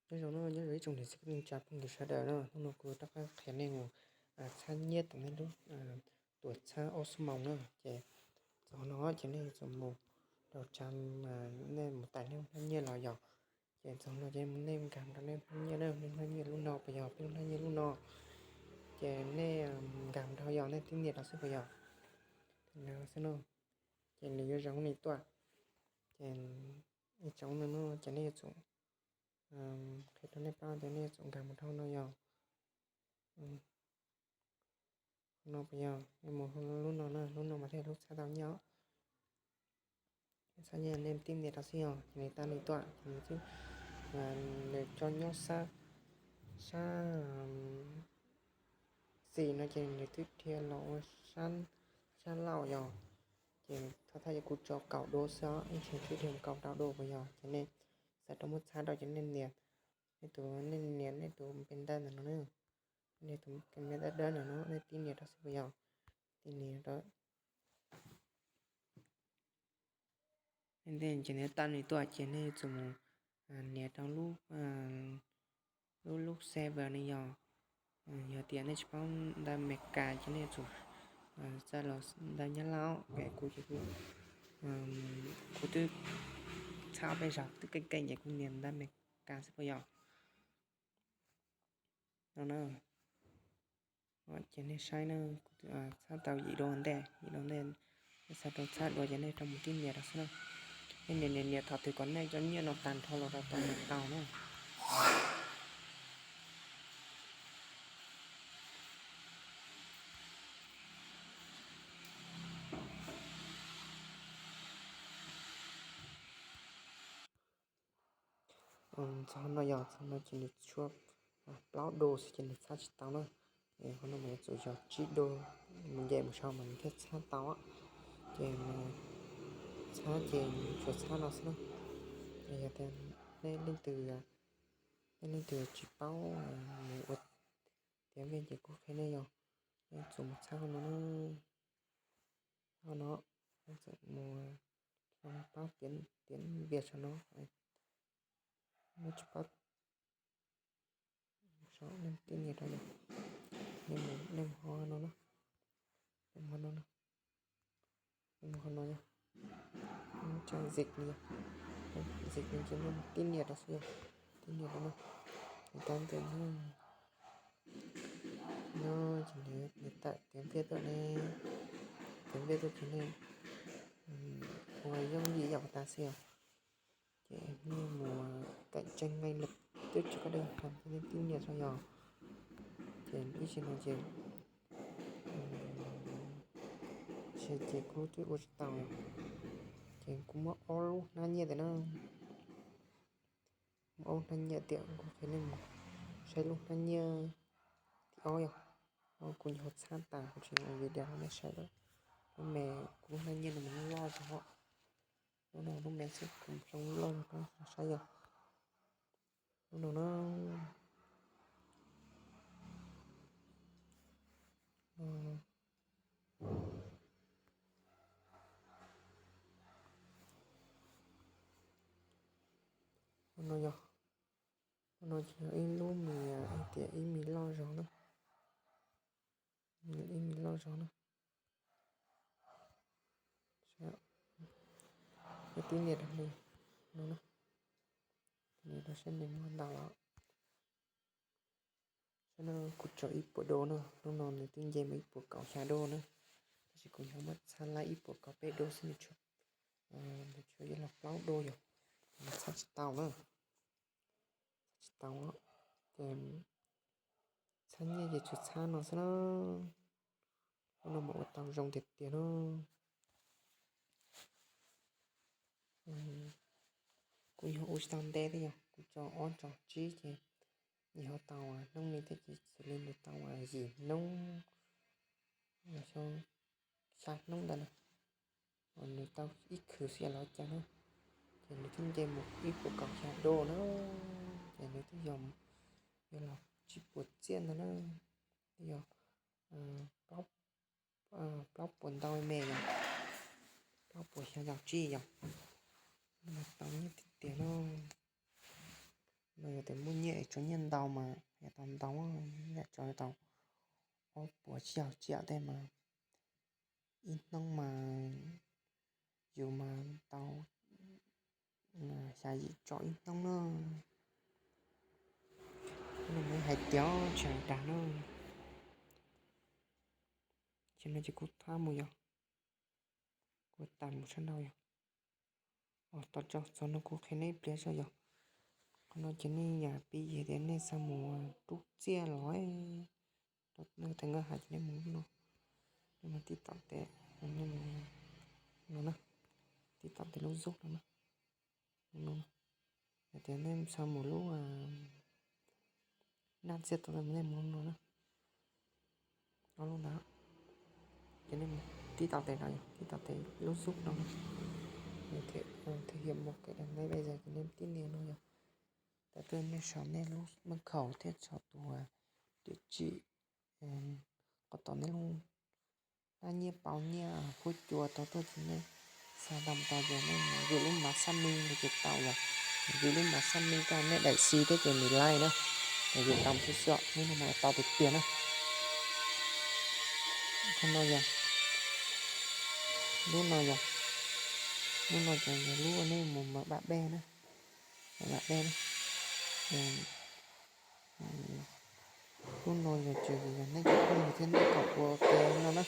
Nyob zoo no, nyob zoo ib tsoom niam txiv kwv tij neej tsa phooj ywg sawv daws na, hnub no kuv rov qab qhia nej mus txhab nyiaj tom nej lub tuam txhab ob xuab moos na. Ces txog no ces nej yuav tsum mus rau tsa, nej mus tais nej lub hnab nyiaj los yog. Ces txog no ces nej nkag rau nej lub hnab nyiaj na, nej lub hnab nyiaj lub no puas yog, peb lub hnab nyiaj lub no. Ces nej nkag rau yog nej tib nias rau xwb puas yog. Xwb no, ces nws yuav zoo li tuaj. Ces ib tsoom no ces nej yuav tsum qhia rau nej paub tias nej yuav tsum nkag mus rau no yog. No puas yog, nej mus lub no na, lub no mas thiaj lub txhab tau nyiaj. Txhab nyiaj nej tib nias rau xwb yog, ces nws tau li tuaj, ces nws twb, nws tso nyob sab, sab xis no ces nws twb dhia los ua sab laug yog. Ces thov thaj yog kuv tso kaum du xwb os, ib txhia twb dhia kaum rau du puas yog. Ces nej xav rau muab txhab rau ces nej nias, nej tus, nej nias nej tus npe ntawv ntawm no na, nej tus npe ntawv dawb dawb ntawm no, nej tib nias rau xwb puas yog. Tib nias rau ntej ces nws tau li tuaj ces nej yuav tsum mus nias rau lub, lub, lub server no yog. Yog tias nej tsis paub ntawv Amelikas ces nej yuav tsum txawj los ntawv Nyab Laj. Kuv ces kuv, kuv twb txhab peb zaug twb keej keej ces kuv nias ntawv Amelikas xwb puas yog. No na, ces nej saib na, kuv txhab tau yim du ntej, yim du ntej. Nej xav rau txhab dua ces nej rau mus tib nias rau xwb na. Nej nias nias nias thaum twg kom nej cov nyiaj no tag nrho los rau tau nws tau na. Txog no yog, txog no ces nws tshuav plaub du xwb ces nws txhab tsis tau na. Qhov no mas yuav tsum yog tsib du mus nce mus sau mas nws thiaj txhab tau. Ces txhab ces tsuas txhab no xwb na. Ces yog tias nej leej twg, nej leej twg tsis paub mus ua tiav npe ces kuv qhia nej yog, nej txuas mus txhab qhov no na. Qhov no, nej txuas mus, paub tiav npe saum no, nej tsis paub saum, nej tib nias rau, nej mus qhov no na, nej mus qhov no na, nej mus qhov no yog tsa zim li, zim li ces nej tib nias rau xwb yog, tib nias rau no, tab ntawm no, no ces nws tawm tiav npe tuaj ne, tiav npe tuaj ces nej ua yooj yim yam tas xwb yog. Ces nej mus cạnh tranh ngay lập tức cho các đơn hàng, ces nej tib nias rau yog. Ces ib txhia no ces, ces kuv twb ua tsis tau, ces kuv muab ob lub hnab nyiaj tiag na. Muab ob lub hnab nyiaj tiag, kuv qhia nej mus saib lub hnab nyiaj thib ob yog. Kuv nyuam qhuav txhab tas, kuv tsis ua video rau nej saib lawm. Lub me, kuv lub hnab nyiaj no mas loj zog. Lub no lub me xwb, kuv zoo loj zog, saib yog lub no na. Lub no yog, lub no ces yog ib lub me, hais tias ib me loj zog na, ib me loj zog na. Tib nias rau no na, nias rau saib nws muaj ntau los. Saib no, kuv tso ib puas du na, lub no nws twb nce mus ib puas kaum xya du na, tab sis kuv nyuam qhuav muab txhab laib ib puas kaum peb du xwb, nws tshuav, nws tshuav yuav luag plaub du yog, nws txhab tsis tau na, txhab tsis tau. Ces txhab nyiaj ces tsuas txhab no xwb na. Lub no mas ua tau zoo tiag tiag na. Kuv nyuam qhuav ua tsis tau ntev thiab yog, kuv tso ob tso tsib ces nyuam qhuav tau hnub ni thiab ces xws li nws tau yim hnub, xya hnub ntawd na, nws tau ib khwv xwb los cas na, ces nws twb nce mus ib puas kaum xya du na, ces nws twb yog, yog los tsib puas txiaj ntawd na, twb yog plaub puas ntau me yog, plaub puas xya caum tsib yog, no tau nyiaj tiag tiag no, no yog Tes muaj nyiaj es tso nyiaj ntau mas yog tau ntau, yam tso tau ob puas tsib caug tsiam tej mas ib hnub mas yus mas tau xya yim tso ib hnub na. Nws hais tias tsis hais dag na. Ces no ces kuv thab mus yog, kuv tas mus sab nraud yog. Os, tos tso, txog no kuv qhia nej ib pliag zog yog. Qhov no ces nej yam pib yig tias nej xav mus rub txiaj los rau nej tej nkaj hais ces nej mus lub no, nej mus tib tom tes, nej mus no na, tib tom tes lub zub no na, no, yog tias nej xav mus lub naj txiaj tau nej mus lub no na, ob lub ntawd. Ces nej mus tib tom tes no yog tib tom tes lub zub no na, thiaj hiam mos kev dab meb vaj zog ces nej tib nias no yog. Tam twg nej sau nej lub maj khaum thiab sau tus tiam tsim, qhov tom nej lub naj nyiaj pauv nyiaj huab cua tau tuaj ces nej xa tau mus tau ces nej mus vim lub mav xab mi no ces tau yog, vim lub mav xab mi tau nej daim xi thiab ces nws laij na, vim tau xwb xwb, lub no mas tau tiag tiag na. Qhov no yog, lub no yog, lub no ces yog lub nej mus maj baj bej na, maj baj bej na. Lub no yog tsis yog nej cov phooj ywg thiab nej kom ua ke no na.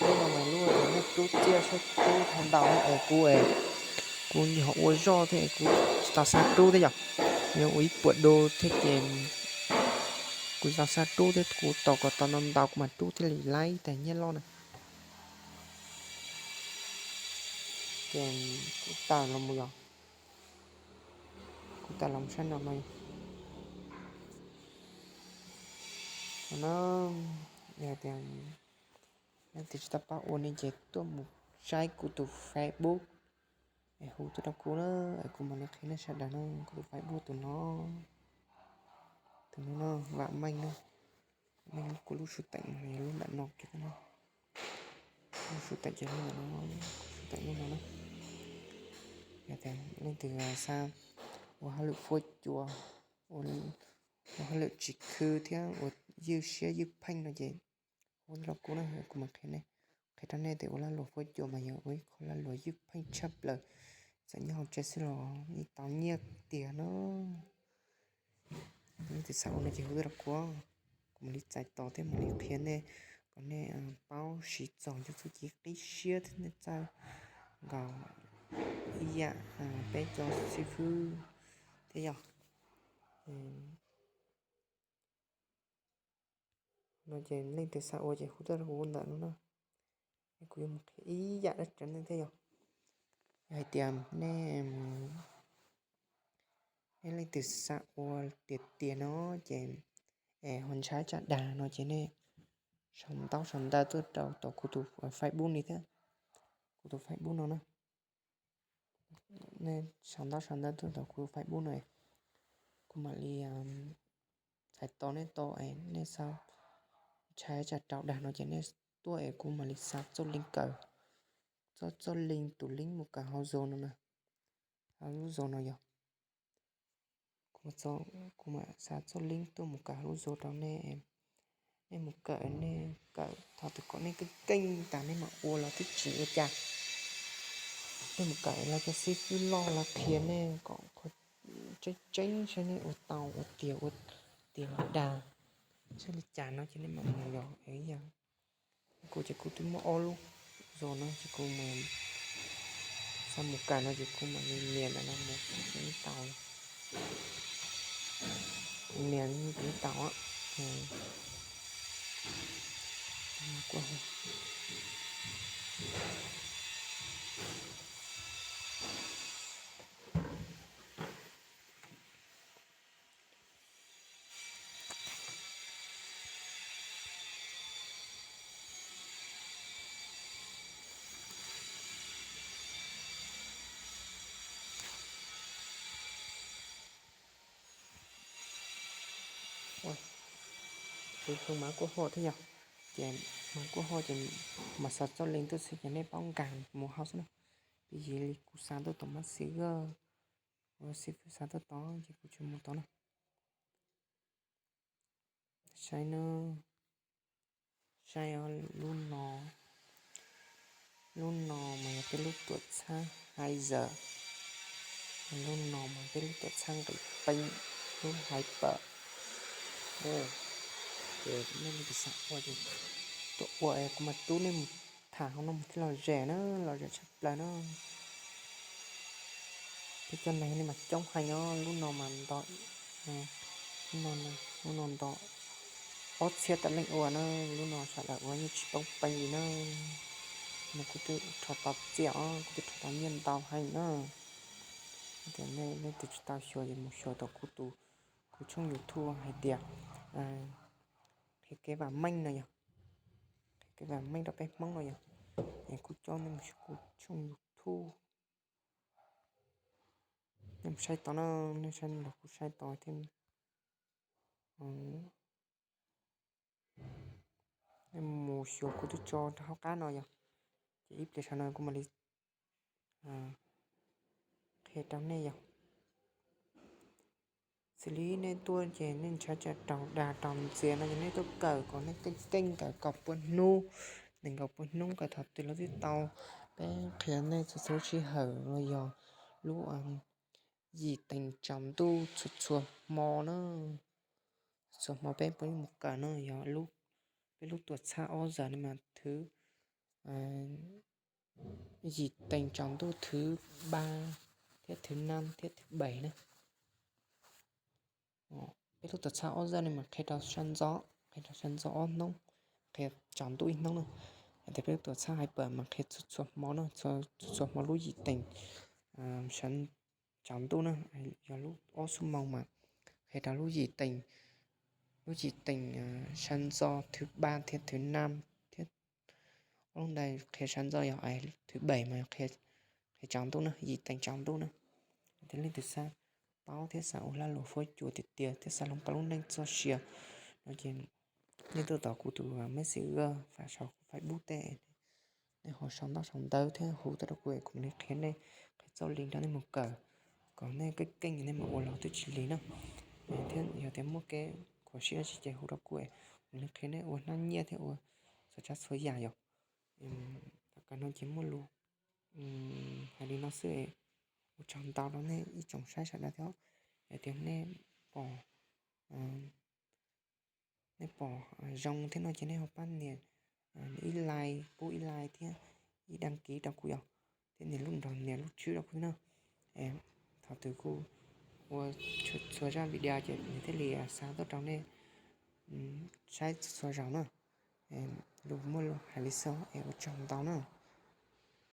Lub no mas lub uas nej rub txiaj saib rub tau ntau es kuv, kuv nyuam qhuav ua zoj thiab es kuv tsis tau xav rub thiab yom. Yog ua ib puas du thiab ces kuv tsis tau xav rub thiab kuv tos kom tau ntau ntau kuv mam rub thiaj li laib tag nyiaj loj na. Ces kuv tawm los mus yog, kuv tawm los mus sab no no yog. No, yog tias leej twg tsis tau paub ua ne ces tuaj mus saib kuv tus Facebook es hu tuaj rau kuv na, es kuv mam li qhia nej sawv daws na. Kuv tus Facebook tus no, tus no no, Vam Meej na. Meej, kuv lub xu teem yog lub ntawm no kiag na. Lub xu teem ces lub ntawm no, xu teem lub no na. Yog tias leej twg xav ua hauj lwm fuab cua, ua hauj lwm tsis khwv thiab ua ywj siab ywj pheej no ces hu rau kuv na, kuv mam qhia nej, qhia rau nej tias ua lag luam fuab cua mas yog ua ib qho lag luam ywj pheej tshaj plaws. Txawm nyob hauv tsev xwb los yeej tau nyiaj tiag no. Leej twg xav ua no ces hu tuaj rau kuv, kuv mam li txais tos thiab mam li qhia nej kom nej paub siv txog yus txuj ci qib siab thiab nej txawj nkaus ib yam peb cov xib fwb thiab yog. No ces leej twg xav ua ces hu tuaj rau kuv ntawm no na. Kuv yuav mus qhia ib yam dab tsi nej thiab yog. Yog hais tias nej, nej leej twg xav ua tiag tiag no ces, es ho ntshai tsam dag no ces nej sau ntaub sau ntawv tuaj rau tom kuv tus Facebook ni thiab. Kuv tus Facebook no na. Nej sau ntaub sau ntawv tuaj tom kuv Facebook no, kuv mam li txais tos nej tau. Nej xav ntshai tsam raug dag no ces nej tuaj es kuv mam li xa txoj link kawm, txoj, txoj link, tus link mus kawm hauv Zoom no na, hauv lub Zoom no yog. Kuv mam xa txoj link tuaj mus kawm hauv lub Zoom rau nej. Nej mus kawm, nej kawm thaum twg kom nej keej keej tas nej mam ua los twb tsis ua cas. Nej mus kawm los cov xib fwb loj los qhia nej kom tseeb tseeb saib nej ua tau ua tiag, ua tiag los dag, saib li cas no ces nej mam mus yog. Kuv ces kuv twb muaj ob lub Zoom no ces kuv mus, xav mus kawm no ces kuv mam li nias ntawm no mus tau, nias tau. Tus tus mas kuj ho thiab yog, ces mas kuj ho ces mas xa txoj link tuaj xwb ces nej paub nkag mus hauv xwb na. Peb yig li kuv xa tuaj tod mas xib gaj, ua xib fwb xa tuaj tod ces kuv tsis mus tod na. Saib na, saib lub no, lub no mas yog peb lub tuam txhab hais zawm, lub no mas peb lub tuam txhab nqis peeb, lub hais pawm. Ces nej mus tus xav ua ces tuaj ua es kuv mam tub nej mus tham hauv no mus thiaj lom zem na, lom zem tshaj plaws na. Peb cov neeg nej mas coob heev os, lub no mas nto, lub no nto ob txhiab tawm leej ua na, lub no sawv daws ua yeej tsis poob peev li na. No kuv twb rho tau txiaj os, kuv twb rho tau nyiaj ntau heev na. Tias nej tus tsis tau xyuas ces mus xyuas tau kuv tus, kuv tshooj YouTube hais tias qhia kev vam meej no yog, qhia kev vam meej rau peb Hmoob no yog. Es kuv coj nej mus xyuas kuv tshooj YouTube. Nej mus saib tau na, nej saib los kuv saib tau thiab. Nej mus xyuas kuv twb tso rau hauv qab no yog, ces ib pliag saum no kuv mam li qhia rau nej yog. Xws li nej tuaj ces nej ntshai tsam raug dag raug ntxias no ces nej tuaj kawm kom nej keej keej kawm kaum pua hnub, nees nkaum pua hnub kawm thaum twg los twb tau. Peb qhia nej txhua txhua lub sij hawm los yog lub yim teev tsaus ntuj txhua txhua hmo na. Txhua hmo peb puav leej mus kawm no yog peb lub tuam txhab ob zaug no mas thwv yim teev tsaus ntuj thwv ba thiab thwv nab thiab thwv beis na. Peb lub tuam txhab ob zaug no mas qhia rau sawv ntxov, qhia rau sawv ntxov ob hnub, qhia tsaus ntuj ib hnub na. Yog tias peb lub tuam txhab hais pawm mas qhia txhua txhua hmo na, txhua txhua hmo lub yim teev sawv tsaus ntuj na, yog lub ob xuab moos mas qhia rau lub yim teev, lub yim teev sawv ntxov thwv ba thiab thwv nab thiab ob lub ntawd qhia sawv ntxov, yog thwv beis mas qhia tsaus ntuj na, yim teev tsaus ntuj na. Yog tias leej twg xav paub thiab xav ua lag luam fuab cua tiag tiag thiab xav hloov pauv lub neej txoj sia no ces nej tuaj tom kuv tus Messenger, fav saum kuv Facebook tej, nej ho sau ntaub sau ntawv thiab hu tuaj rau kuv es kuv mam li qhia nej, qhia txoj li rau nej mus kawm, kom nej keej keej nej mam ua los twb tsis lig na. Thiab yog tias muaj kev khuam siab dab tsi ces hu rau kuv es kuv mam li qhia nej ua hnab nyiaj thiab ua txhua tsav txhua yam yom. Tom qab no ces muaj lus hais li no xwb, ua tsaug ntau rau nej ib tsoom saib sawv daws thiab. Yog tias nej pom, nej pom zoo thiab no ces nej ho pab nias ib like, pub ib like thiab ib đăng ký rau kuv yom, thiab nias lub nrog nias lub tswb rau kuv na. Thaum twg kuv ua txhua zaj video ces nws thiaj li xa tuaj rau nej saib txhua zaus na. Lus muaj lus hais li xwb es ua tsaug ntau na.